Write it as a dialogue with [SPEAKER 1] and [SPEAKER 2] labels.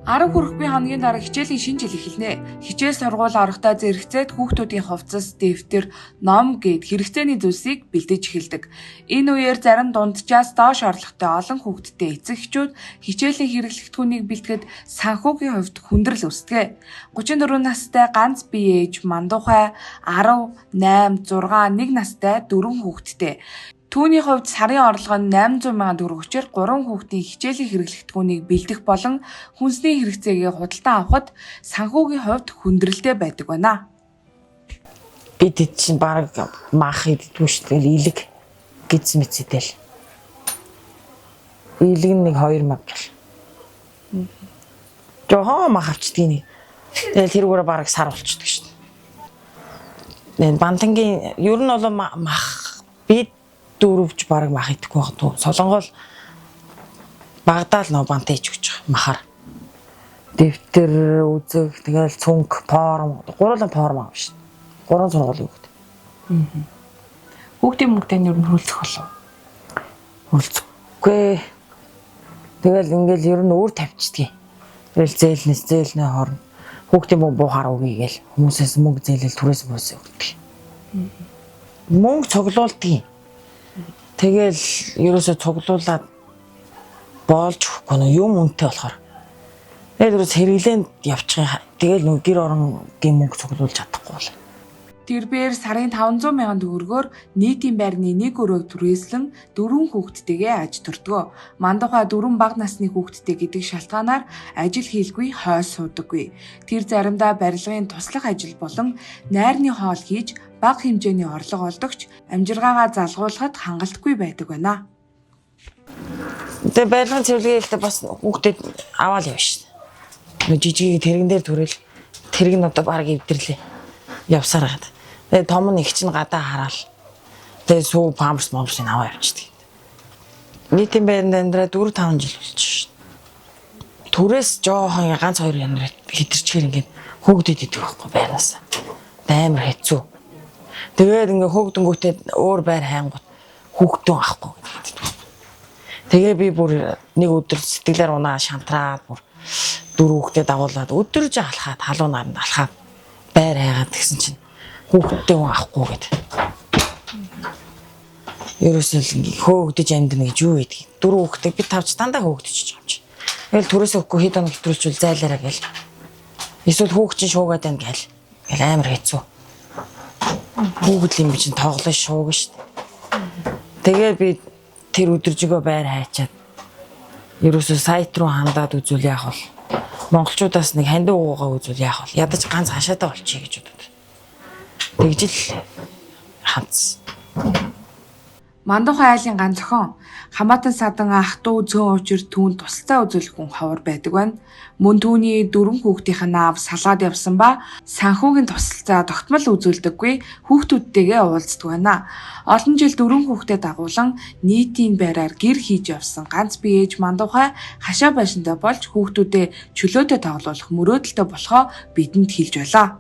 [SPEAKER 1] 10 хүрэхгүй хоногийн дараа хичээлийн шинэ жил эхэлнэ. Хичээл сургууль орохдоо зэрэгцээд хүүхдүүдийн хувцас, дэвтэр, ном гээд хэрэгцээний зүйлсийг бэлдэж эхэлдэг. Энэ үеэр зарим дунджаас доош орлоготой олон хүүхэдтэй эцэг эхчүүд хичээлийн хэрэглэгдэхүүнийг бэлтгэхэд санхүүгийн хувьд хүндрэл үүсдэг. 34 настай ганц бие ээж Мандуухай 10, 8, 6, 1 настай дөрвөн хүүхэдтэй. Түүний хувьд сарын орлого нь 800 мянган төгрөгчөөр 3 хүүхдийн хичээлийн хэрэглэгдэхүүнийг бэлдэх болон хүнсний хэрэгцээгээ худалдан авахад санхүүгийн хувьд хүндрэлтэй байдаг байна.
[SPEAKER 2] Бид хэд чинь бараг мах иддэггүй шүү дээ. Илэг гиз мэцэдэл. Илэг нь нэг 2000 гэл. Жохон мах авчдгийг нэг. Тэгэл тэрүүгээр бараг сар болчдөг шүү дээ. Бантангийн ер нь бол мах бид дөрөвч бараг мах идэхгүй байх туу. Солонгол багдаал нөө бант ээж өгч байгаа махаар. Дэвтэр, үзэг, тэгэл цүнх, форм, гурлан форм аав шин. Гурван сургуулийн хүүхд.
[SPEAKER 1] Хүүхдийн мөнгө тань ер нь хөлцөх болов?
[SPEAKER 2] Хөлцөхгүй. Тэгэл ингээл ер нь өөр тавьчихдгийг. Тэгэл зээлнээс зээлнээ хорно. Хүүхдийн мөнгө буухаар өгье гээл хүмүүсээс мөнгө зээлэл түрээс мөөсөө өгдөг. Мөнгө цуглуулдгийг. Тэгэл ерөөсөө цуглуулад боолж өгөхгүй нөө юм үнэтэй болохоор. Тэгэл ерөөс хэрэглээнд явчих. Тэгэл нөө гэр оронгийн мөнгө цуглуулж чадахгүй бол.
[SPEAKER 1] Тэрбээр сарын 500 мянган төгрөгөөр нийтийн байрны нэг өрөөг түрээслэн дөрвөн хүүхэдтэйгээ аж төрдгөө. Мандуухай дөрвөн бага насны хүүхэдтэй гэдэг шалтгаанаар ажил хийлгүй хойс суудаггүй. Тэр заримдаа барилгын туслах ажил болон найрны хоол хийж бага хэмжээний орлого олдогч амжиргаагаа залгуулахад хангалтгүй байдаг байна.
[SPEAKER 2] Тэгээ барилгын цэвэрлэгээ хийхдээ бас хүүхдэд аваал явна шин. Нөө жижигийг тэрэгэн дээр түрэл тэрэг нь одоо бараг эвдэрлээ. Явсаар хагаад. Тэгээ том нь их чинь гадаа хараал. Тэгээ сүү памперс момперсыг аваа явчихдаг. Нийтийн байранд амьдраа 4 5 жил болчих шин. Түрээс жоохон ганц хоёр янар хитэрчгээр ингээд хөөгдөд идэх байхгүй байрнаас. Амар хэцүү. Тэгээд ингээ хөөгдөнгүүтээ өөр байр хайнгууд хүүхдэн авахгүй гэдэг. Тэгээ би бүр нэг өдөр сэтгэлээр унаа шантраад бүр дөрөв хүүхдээ дагуулад өдөрж алхаад халуун наранд алхаад байр хайгаад тэгсэн чинь хүүхдтэй хүн авахгүй гэд. Ерөөсөө л хөөгдөж амьдна гэж юу гэдгийг. Дөрөв хүүхдээ би тавч дандаа хөөгдөж байгаа юм чи. Тэгэл түрээсээ өгөхгүй хэд хоног хэтрүүлчихвэл зайлаараа гэл. Эсвэл хүүхд чинь шуугаад байна гэл. Гэл амар хэцүү. Хүүхд юм чинь тоглож шууг шít. Тэгээ би тэр өдөржигөө байр хайчаад ерөөсөө сайт руу хандаад үзвэл яах вэ? Монголчуудаас нэг хандив уугаа үзвэл яах вэ? Ядаж ганц хашаадаа болчихъя гэж бодод. Тэгжил хандсан.
[SPEAKER 1] Мандуухай айлын ганц охин Хамаатан садан ах дүү зөөн учир түүнд тусалцаа үзүүлэх хүн ховор байдаг байна. Мөн түүний дөрвөн хүүхдийнх нь аав салаад явсан ба санхүүгийн тусалцаа тогтмол үзүүлдэггүй хүүхдүүдтэйгээ уулздаг байна. Олон жил дөрвөн хүүхдэд дагуулan нийтийн байраар гэр хийж явсан ганц бие ээж Мандуухай хашаа байшинтай болж хүүхдүүдээ чөлөөтэй тоглуулах мөрөөдөлтэй болохоо бидэнд хэлж байлаа.